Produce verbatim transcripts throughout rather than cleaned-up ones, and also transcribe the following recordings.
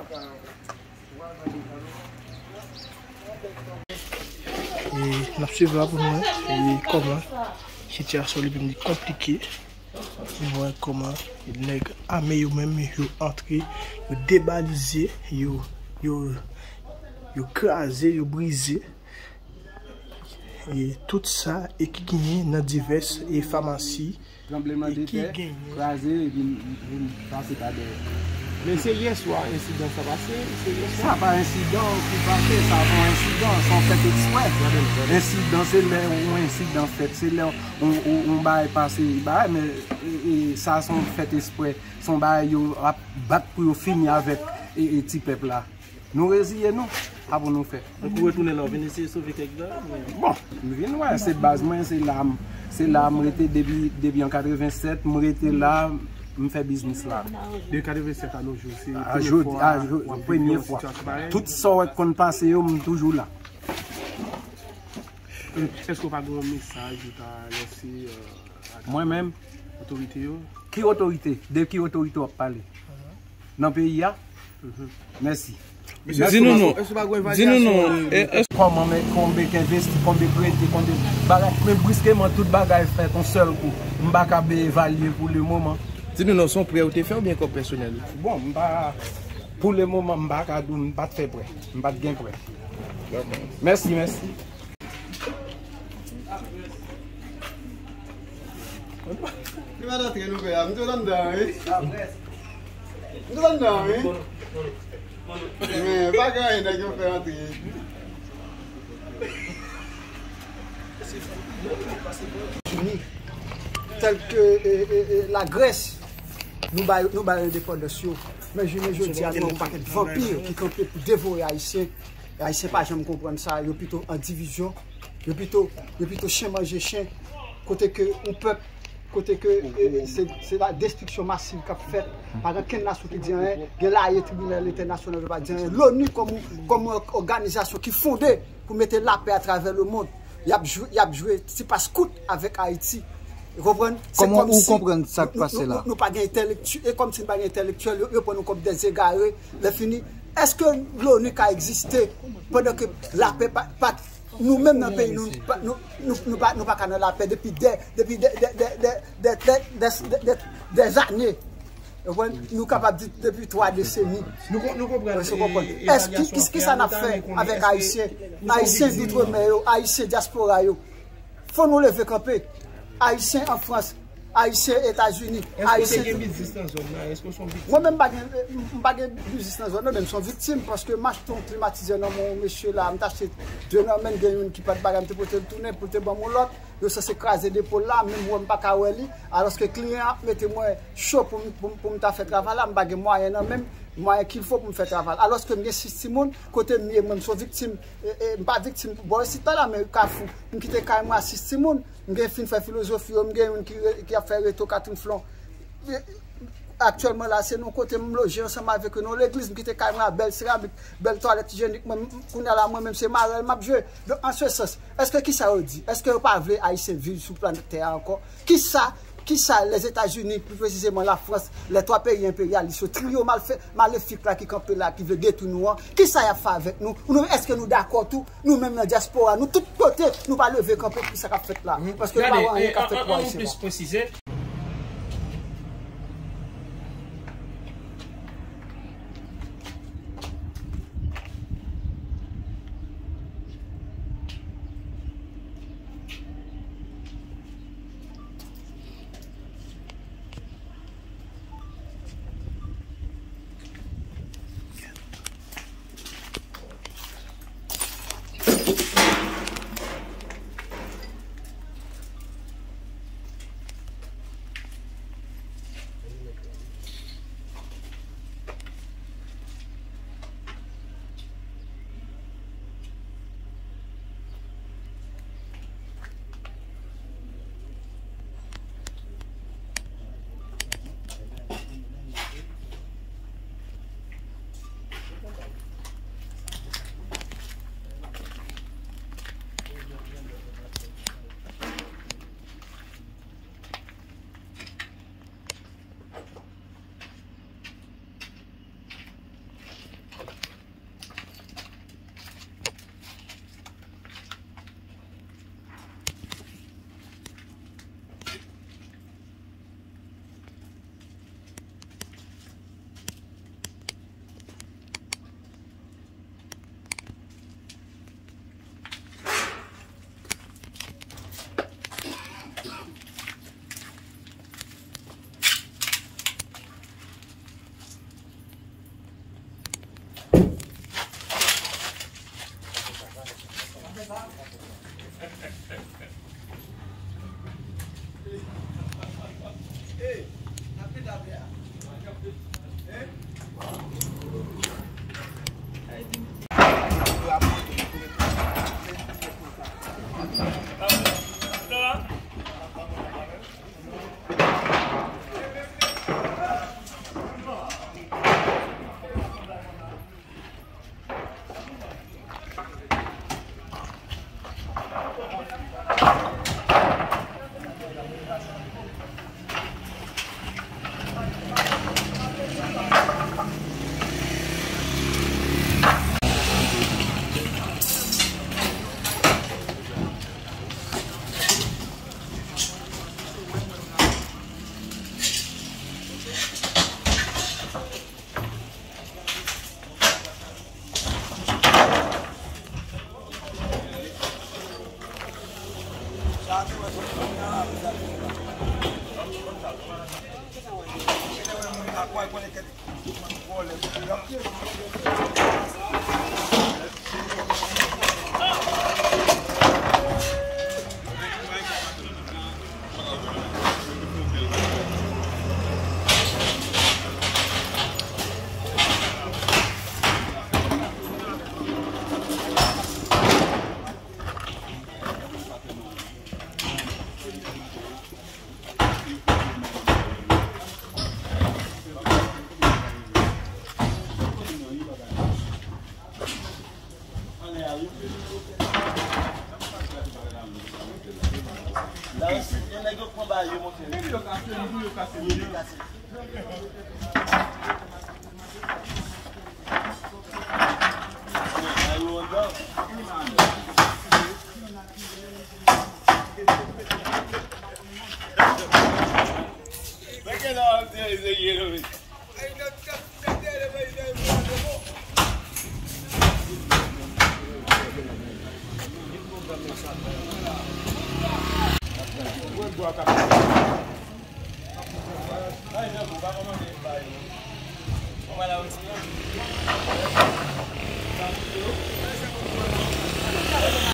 E n ap swiv la pou nou wè e kòman sitiyasyon li menm li konplike. Nou wè kòman nèg ame yo menm yo antre, yo debalize, yo, yo, yo kraze, yo brize. E tout sa e ki genyen nan divès e famasi. Tranbleman de tè, kraze, e vin, vin pase pa dèyè. Men se yèswa ensidan sa pase, se yèswa. Sa pa ensidan ki pase, sa pa yon ensidan, se yon fèt eksprè. Ensidan, se lè yon ensidan fèt, se lè yon, yon, yon bagay pase, bagay, men e, e, sa se yon fèt eksprè, se yon bagay yo ap bat pou yo fini avèk e, e, ti pèp la. Nou reziye nou, sa pou nou fè. Donk ou retounen la, ou vin eseye sove kèk dòla, men. Bon, m vin wè, se baz mwen, se la m, se la m rete depi, depi an katrevennsèt, m rete la, m fè biznis la. De katrevennsèt a nos jours, se a premye jodi, fwa a jodi, w ap viv premye yon fwa. Sitiyasyon parèy? Tout sa w wè k konn pase yo, m toujou la. Èske w pa gen yon mesaj ou ta lanse, euh, a mwen menm? Otorite yo? Ki otorite? De ki otorite w ap pale? Nan peyi a? Mèsi. Di nou non. Di nou non. Kòman men konbe k envesti, konbe prete, konbe bagay. Men briskeman tout bagay fèt yon sèl kou. M pa ka evalye pou le moman. Di nou non, se yon prè ou te fè oubyen kòb pèsonèl ou? Bon, m pa, pou le moman, m pa ka di w, m pa t fè prè. M pa t gen prè. Mèsi, mèsi. Ki madantre nou fè a? M te anndan, wi. M te anndan, wi. Men, pa gen anyen nèg yo fè antre. Tèl ke, e, e, e, Lagrès, nou bay, nou bay endepandans yo. Men jounen jodi a, nou wè yon pakèt vanpi ki kanpe pou devore Ayisyen. E Ayisyen pa janm konprann sa, yo pito an divizyon, yo pito, yo pito chen manje chen, kote ke yon pèp, kote ke, e, e, se, se la destriksyon masiv k ap fèt. Pa gen kenn nasyon ki di anyen, gen laye tribinal entènasyonal yo pa di anyen. Loni kòm, kòm yon òganizasyon ki fonde pou mete lapè atravè lemond, y ap jwe, y ap jwe ti pas kout avèk Ayiti. Ou konprann? Se kòmsi ou konprann sa k pase la? Nou, nou, nou pa gen entèlekty-, e kòmsi nou pa gen entèlektyèl, yo, yo pran nou kòm dè egare. Lè fini, èske loni ka egziste pandan ke lapè pa, pa, nou menm nan peyi nou, nou pa, nou, nou, nou pa, nou pa ka nan lapè depi dè, depi dè, dè zane? Ou konprann? Nou kapab di depi twa deseni. Nou kon-, nou konprann, èske, e, ki, ki sa n ap fè avèk Ayisyen? Ayisyen doutremen yo, Ayisyen dyaspora yo. Fò nou leve kanpe. Ayisyen an Frans, Ayisyen Etazini, Ayisyen. Èske w te gen biznis nan zòn nan? Èske w se yon viktim? Mwen menm, m pa gen, m pa gen biznis nan zòn nan, men m se yon viktim, paske m achte yon klimatizè nan men yon mesye la, m t achte de nan men l, gen youn ki pa t bagay, m te pote l tounen pou l te ban m yon lòt. Yo sanse kraze depo l la, menm wè m pa ka wè li, alòske kliyan an ap mete mwen cho pou m, pou m, pou m ta fè travay la, m pa gen mwayen nan men m, mwayen kilfo pou m fè travay la. Alòske m gen sis timoun, kote m ye, mwen m se yon viktim, e, e, m pa viktim bò isit la, la, men Kafou, m kite kay mwen a sis timoun, m gen fin fè filozofi yo, m gen youn ki re-, ki ap fè reto Catherine Flon. E, aktyèlman la, se nan kote m loje ansanm avèk yo nan legliz, m kite kay mwen a bèl seramik, bèl twalèt ijyenik, mwen, m, kounye a la, mwen menm se marèl m ap jwe. Donk, an se sans, èske kisa yo di? Èske yo pa vle Ayisyen viv sou planèt tè a ankò? Kisa, kisa Lèzetazini, pli presizeman Lafrans, lè twa peyi enperyalis yo, triyo malfe-, malefik la ki kanpe la, ki vle detwi nou an, kisa y ap fè avèk nou? Nou, èske nou dakò tou? Nou menm nan dyaspora, nou tout kote, nou pa leve kanpe pou sa k ap fèt la. Paske nou pa wè anyen k ap fèt pou Ayisyen. Gade, e, an, an, an nou plis presize.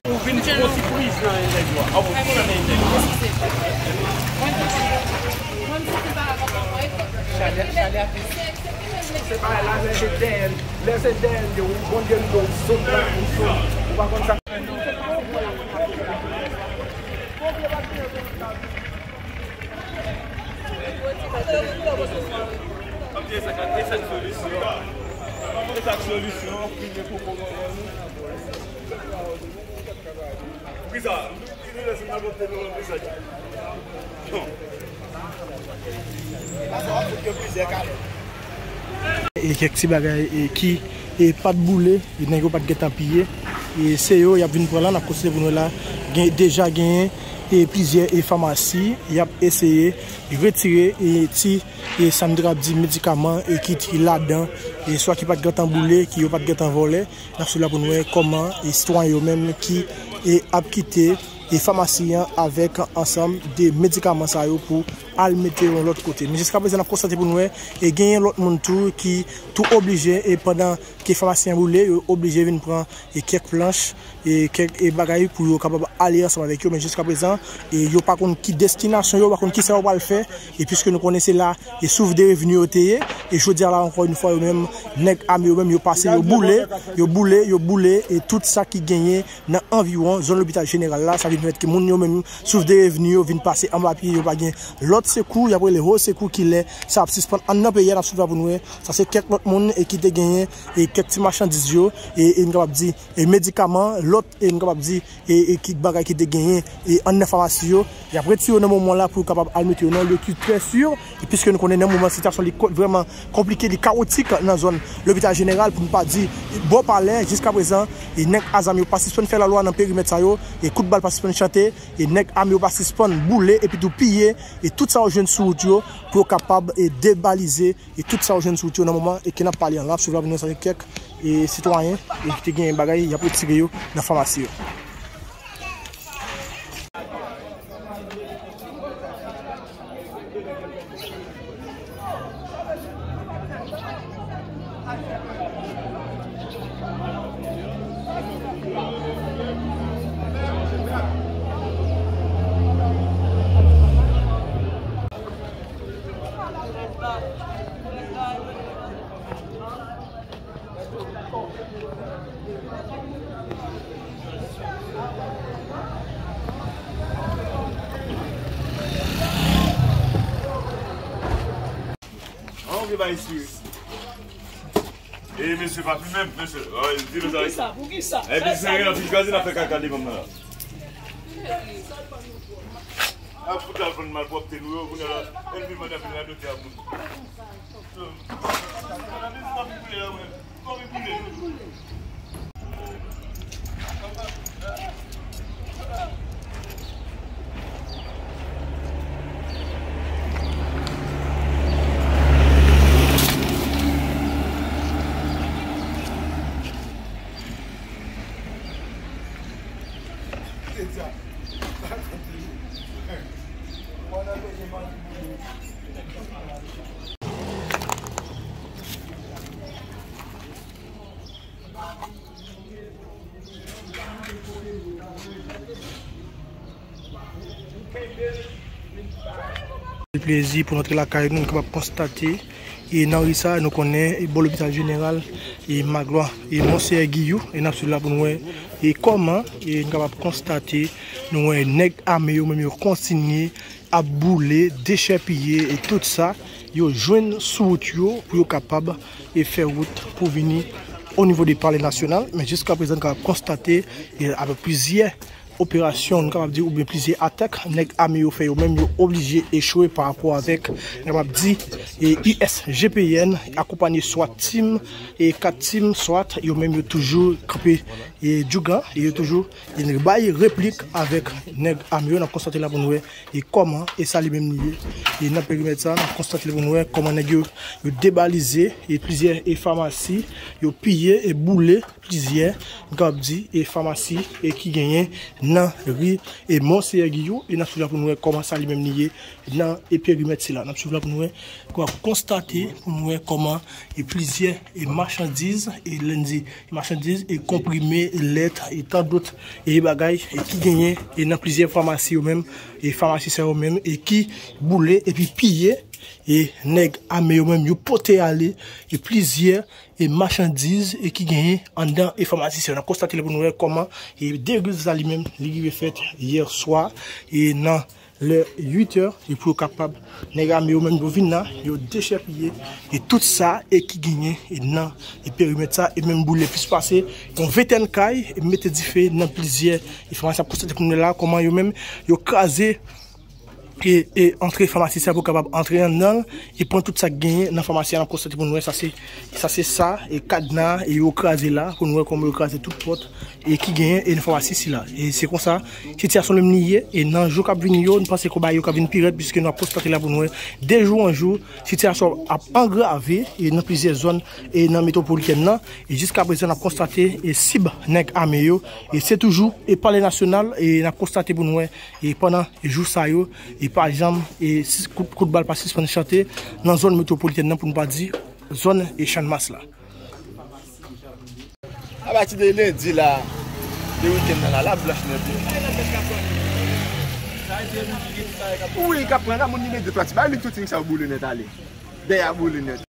Ou vin fè yon sipriz nan nèg yo a. Ou vin fè yon nèg yo a. Chalè, chalè ap. Se pa la, lè se dèyè, lè se dèyè, ou bon Dye, ou sot la, ou sot. Ou pa konn sa. E kèk ti bagay e ki e pa t boule, e nèg yo pa t gentan piye. E se yo y ap vin pran la, n ap konsidere pou nou wè la, gen, deja genyen e plizyè e famasi, y ap eseye retire e ti e sa n t ap di medikaman e ki t ladan, e swa ki pa t gentan boule, ki yo pa t gentan vòlè. N ap swiv la pou n wè kòman e sitwayen yo menm ki e ap kite e famasi an avèk ansanm de medikaman sa yo pou al mete yon lòt kote. Men jiskaprezan n ap konstate pou n wè e genyen lòt moun tou ki tou oblije e pandan ke famasi an boule, yo oblije vin pran e kèk planch e kèk e bagay pou yo kapab ale ansanm avèk yo. Men jiskaprezan e yo pa konn ki destinasyon yo, yo pa konn kisa yo pral fè. E piske nou konnen se la e souf de revni yo te ye, e jodi a la ankò yon fwa yo menm, nèg ame yo menm yo pase, yo boule, yo boule, yo boule e tout sa ki genyen nan anviwon zòn lopital jeneral la, sa vin pèmèt ke moun yo menm souf de revni yo vin pase anba pye, yo pa gen lòt sekou, y ap rele ho sekou, kilè sa ap sispann anndan peyi a, n ap swiv la pou n wè. Sa se kèk lòt moun e ki te genyen e kèk ti machandiz yo e, e n kapab di e medikaman, lòt e n kapab di e, e ki bagay ki te genyen e anndan famasi yo. Y ap retire yo nan moman la pou yo kapab al mete yo nan lye ki trè si. E piske nou konnen nan moman sitiyasyon li ko-, vrèman konplike, li kawotik nan zòn lopital jeneral, pou n pa di bò palè, jiskaprezan e nèg a zam yo pa sispann fè lalwa nan perimèt sa yo, e kout bal pa sispann chante, e nèg ame yo pa sispann boule epi tou piye e tout sa yo jwenn sou wout yo pou yo kapab e debalize e tout sa yo jwenn sou wout yo nan moman e ke n ap pale an la. N ap swiv la pou nou sa gen kèk e sitwayen e ki te gen bagay y ap retire yo nan famasi yo. An, ou gen bagay sou. E mesye pa pi menm, mesye. Di nou sa. Poukisa? Poukisa? Epi se yon ti chwazi n ap fè kaka devan mwen la. Ap fout al pran malpwòpte nou yo, kounye a la, epi mwen ap vin radote a moun. Plezi pou n antre lakay nou, nou kapab konstate e nan ri sa, nou konnen e bò lopital jeneral e Maglwa e Monseyè Giyou, e n ap swiv la pou nou wè e kòman e nou kapab konstate, nou wè nèg ame yo menm yo kontinye ap boule, dechèpiye e tout sa yo jwenn sou wout yo pou yo kapab e fè wout pou vini o nivo de Palè Nasyonal, men jiska prezan n kapab konstate, e, avèk plizyè operasyon, nou kapab di, oubyen plizyè atak nèg ame yo fè, yo menm yo oblije echwe pa rapò avèk, nou kapab di, e, U S G P N, akonpanye swat team, e kat team swat, yo menm yo toujou kanpe, e, djougan, e yo toujou, e, bay replik avèk nèg ame yo. N ap konstate la pou n wè, e, kòman, e sa li menm li ye. E nan perimèt sa, n ap konstate la pou n wè kòman nèg yo, yo debalize, e plizyè, e famasi, yo piye, e boule plizyè, m kapab di, e famasi, e ki genyen nan ri, e Monseyè Giyou, e n ap swiv la pou n wè kòman sa li menm li ye nan, e perimèt sila. N ap swiv la pou n wè, pou n konstate, pou n wè kòman, e plizyè, e machandiz, e lè n di machandiz, e konprime, e lèt, e tan dòt, e bagay, e ki genyen, e nan plizyè famasi yo menm, e famasi sa yo menm, e ki boule, epi piye, e nèg ame yo menm, yo pote ale, e plizyè, e machandiz, e ki genyen anndan, e famasi sa yo. N ap konstate la pou n wè kòman, e deriv sa li menm, li rive fèt yè swa, e nan lè uit è, e pou yo kapab, nèg ame yo menm, yo vin la, yo dechèpiye, e tout sa, e ki genyen, e nan, e perimèt sa, e menm boule plis pase yon ventèn kay, e mete dife nan plizyè, e famasi. N ap konstate pou nou la, kòman yo menm, yo kraze, e, e antre famasi sa pou kapab antre anndan l, e pran tout sa k genyen nan famasi a. N ap konstate pou nou wè, sa se, sa se sa, e kadna, e yo kraze la, pou nou wè kòman yo kraze tout pòt, e ki genyen, e nan famasi sila. E se konsa, sitiyasyon menm li ye, e nan jou k ap vini yo, nou panse konba yo ka vin pi rèd, piske n ap konstate la pou nou wè, de jou an jou, sitiyasyon ap angrave, e nan plizyè zòn, e nan metwopolitèn nan, e jiska prezan n ap konstate, e sib nèg ame yo, e se toujou, e Palè Nasyonal, e n ap konstate pou nou wè, e pandan jou sa yo, e pa janm, e sis kout, kout bal pa sispann chante nan zòn metwopolitèn nan, pou n pa di zòn, e Channmas la. Apati de lendi la, de wikenn nan la, l ap blanch nèt wi. Wi, k ap pran la, moun li de twa ti bagay, li tout ting sa yo boule nèt ale. Dèyè a boule nèt.